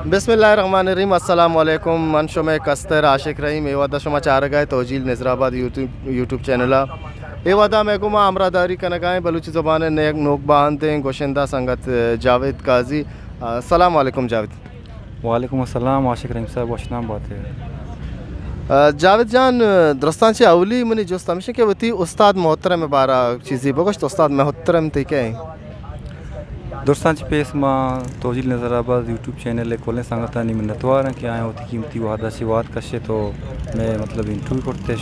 بسم اللہ الرحمن الرحیم۔ السلام علیکم، من شمئے کستر عاشق رحیم۔ اے وھدا شما چارگا ئے توجیل نظر آباد یوٹیوب، یوٹیوب چینل ءَ۔ اے وھدا مئے گوما ہمراہ داری کنگا ایں بلوچی زبان ءِ نیک نوک باہندیں گوشندہ سنگت جاوید قاضی۔ السلام علیکم جاوید۔ وعلیکم السلام عاشق رحیم صاحب، وشنام بات ئے۔ آ، جاوید جان، درستاں چہ اولی منی جست ہمیش کہ وتی استاد محترم ءِ بارا چیزے بگوشت، استاد محترم تئی کئے ایں؟ درستاں چہ پیش ما توجیل نظر آباد یوٹیوب چینل ءِ کلیں سنگتانی منتوار آں کہ آیاں وتی قیمتی وھدا چہ وھد کشت ءُ مئے مطلب انٹرویو کرتش۔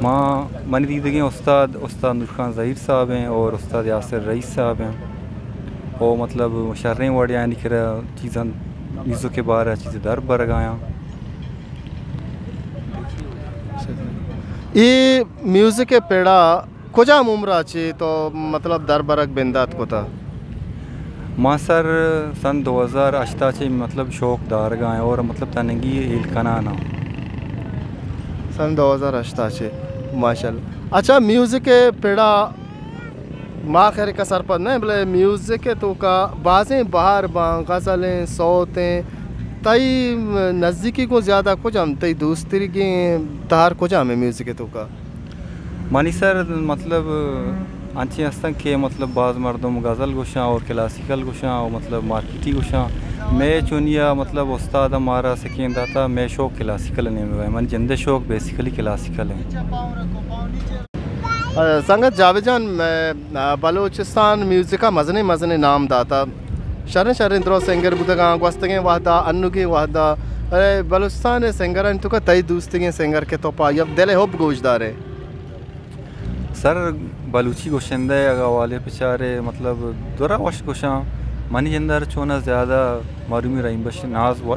ما، منی دیدگیں استاد، استاد نور خان ظہیر صاحب ایں اور استاد یاسر رئیس صاحب ایں۔ او مطلب شریں وڑے آیانی کرا چیزاں میوزک ءِ بارا چیزے در برگ ءَ آیاں۔ اے میوزک ءِ پڑا کجام عمر ءَ چہ تو مطلب در برگ بندات کتا؟ ما سر سن دو ہزار ہشت ءَ چہ مطلب شوق دارگ ءَ آں اور مطلب تننگی ہیل کنان آں۔ سن دو ہزار ہشت ءَ چہ، ماشاءاللہ۔ اچھا، میوزک ءِ پڑا ما خیر کا سرپد نہ، بلے میوزک ءِ توکا بازیں بہر باں، غزلیں، سوتیں، تئی نزیکی گوں زیادہ کجام، تئی دوسترگیں تہر کجام ایں میوزک ءِ توکا؟ منی سر مطلب انچیں ہستن کہ مطلب باز مردم غزل گوشاں اور کلاسیکل گوشاں اور مطلب مارکیٹی گوشاں۔ مئے چونیا مطلب استاد مارا سکین داتا، مئے شوق کلاسیکل نیمگا ایں۔ منی جندے شوق بیسیکلی کلاسیکل ایں۔ سنگت جاوید جان، مئے بلوچستان میوزک ءَ مزنیں مزنیں نام داتا، شریں شریں درو سنگر بوتگاں گوستگیں وہدا، انوگیں وہدا۔ اے بلوچستان ءِ سنگرانی توکا تئی دوستگیں سنگر کہ تو پہ یک دل ءِ حب گوش دارے؟ سر، بلوچی گوشندہ ءِ اگاں حوالے بچارے، مطلب درا وش گوشاں۔ منی جندر چونا زیادہ مرومی رحیم بخش ناز و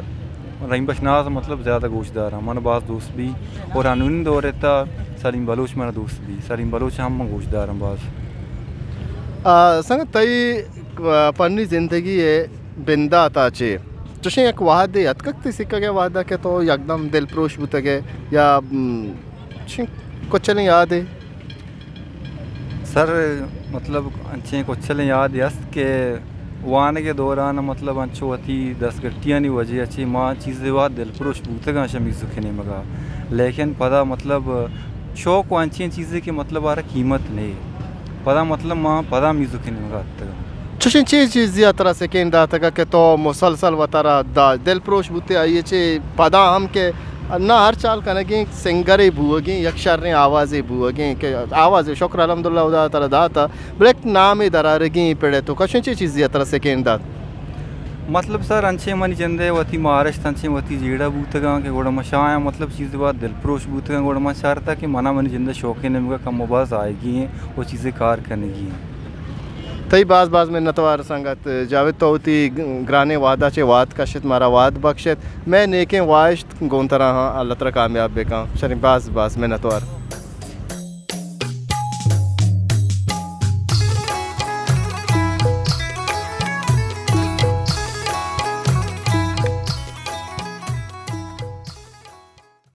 رحیم بخش ناز مطلب زیادہ گوش داراں، من باز دوست بی۔ اور ہنونی دور ءِ تہا سلیم بلوچ من دوست بی، سلیم بلوچ ہم من گوش داراں باز۔ آ، سنگت تئی، آ، فنی زندگی ءِ بندات ءَ چہ چوشیں یک وہدے اتکگ تئی سکگ ءِ وہدا کہ تو یکدم دل پروش بوتگ ئے یا، م، چوشیں کچلیں یادے؟ سر، مطلب انچیں کچلیں یادے است کہ وانگ ءِ دوران مطلب انچو وتی دستگٹیانی وجہ ءَ چہ ما چیزے وہد دلپروش بوتگاں شہ میوزک ءِ نیمگا، لیکن پدا مطلب شوق و انچیں چیزے کہ مطلب آرا قیمت نے، پدا مطلب ما پدا میوزک ءِ نیمگا اتکگاں۔ چوشیں چے چیزے ءَ ترا سکین داتگ کہ تو مسلسل وتارا دا دلپروش بوتے آئی ءَ چہ پدا ہم کہ نہ ہر چال کنگیں سنگرے بوگیں، یک شریں آوازے بوگیں کہ آوازے شکر الحمدللہ خدا ترا داتا، بلے یک نامے درآرگیں پڑے تو کشیں چے چیزے ءَ ترا سکین دات؟ مطلب سر، انچیں منی جندے وتی مارشت انچیں وتی جیڑہ بوتگاں کہ گڑا من شاہاں مطلب چیزے وہد دلپروش بوتگاں، گڑا من چارتا کہ منا منی جندے شوقیں نیمگا کم و باز آئیگی ایں و چیزے کار کنگی ایں۔ تئی باز باز منتوار سنگت جاوید، تو وتی گرانیں وہدا چہ وہد کشت، مارا وہد بخشت۔ مئے نیکیں واہشت گوں ترا ہاں، اللہ ترا کامیاب بکن۔ شریں، باز باز منتوار۔